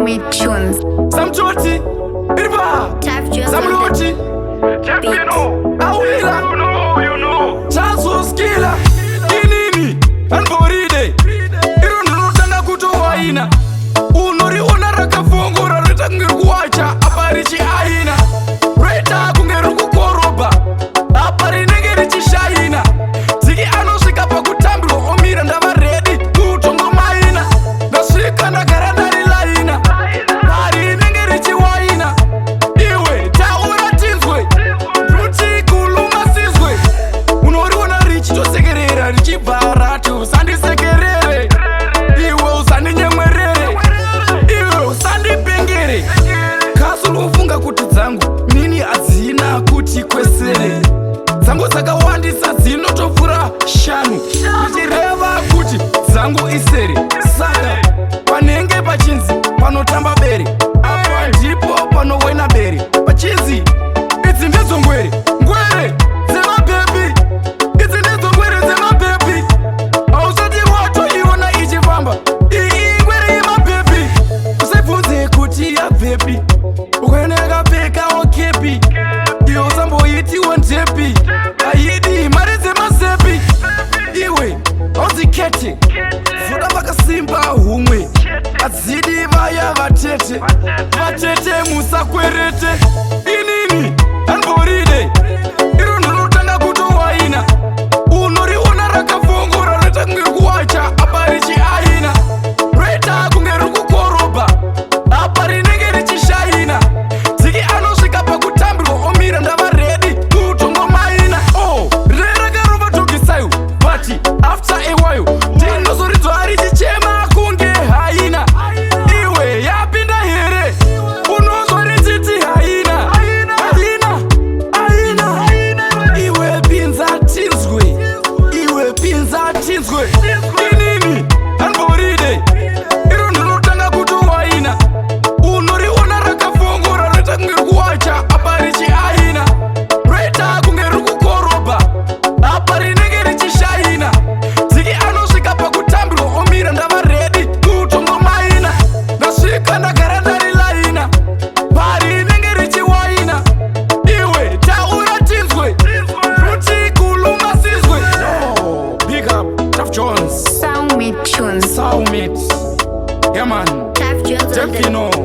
Soundmate Tunes. Samchoti Irva Tough Jones on the Samloti beat. Awila Chazoskila Inini Anboride Iro ndinotanga kutowaina. Unoriona rakafongora, roita kunge rikuwacha, apa richiaina, roita kunge riri kukorobha, apa rinenge richishaina. Dziki anosvika pakutambirwa omira, ndava ready kutongomaina. Ndasvika ndagara ndarilaina, parinenge richiwaina. Iwe taura tinzwe, ruti kuluma sizwe. Unoriona richitosekerera, richibva rati, "Usandisekerere iwe, usandinyemwerere iwe, usandipengere." Kasi unofunga kuti dzangu nini hadzina kuti kwesere? Dzangu dzakawandisa, dzinotopfuura 5, ndichireva kuti dzangu isere. Saka panenge pachinzi panotamba bere, apa ndipo panowena bere. Pachinzi idzi ndidzo ngwere, ngwere dzemabhebhi, idzi ndidzo ngwere dzemabhebhi. Hausati watoiona ichifamba iyi ingwere yemabhebhi. Usabvunze kuti yabvepi, ukaona yakapfekawo kepi, iwe usamboitiwo ndepi. Haidi mari dzemazepi, iwe haudzikete. Zoda vakasimba humwe, hadzidi vaya vatete. Vatete musakwerete. Inini hanboride, iro ndinotanga kutowaina. Unoriona rakafongora, roita kunge rikuwacha, apa richiaina, roita kunge riri kukorobha, apa rinenge richishaina. Dziki anosvika pakutambirwa omira, ndava ready kutongomaina. Oh, rerakarova doggy style, but after a while ndinozoridzwa richichema kunge haina. Iwe yapinda here? Unozwa richiti haina, haina, haina. Iwe pinza tinzwe, iwe pinza tinzwe. Inini hanboride, iro ndinotanga kutowaina. Unoriona rakafongora, roita kunge rikuwacha, apa richiaina, roita kunge riri kukorobha, apa rinenge richishaina. Dziki anosvika pakutambirwa omira, ndava ready kutongomaina. Ndasvika ndagara ndarilaina, parinenge richiwaina. Iwe taura tinzwe, ruti kuluma sizwe. Oh, big up Tough Jones. Soundmate Tunes. Soulmate, yeah man. Tough Jones on the Jeffino.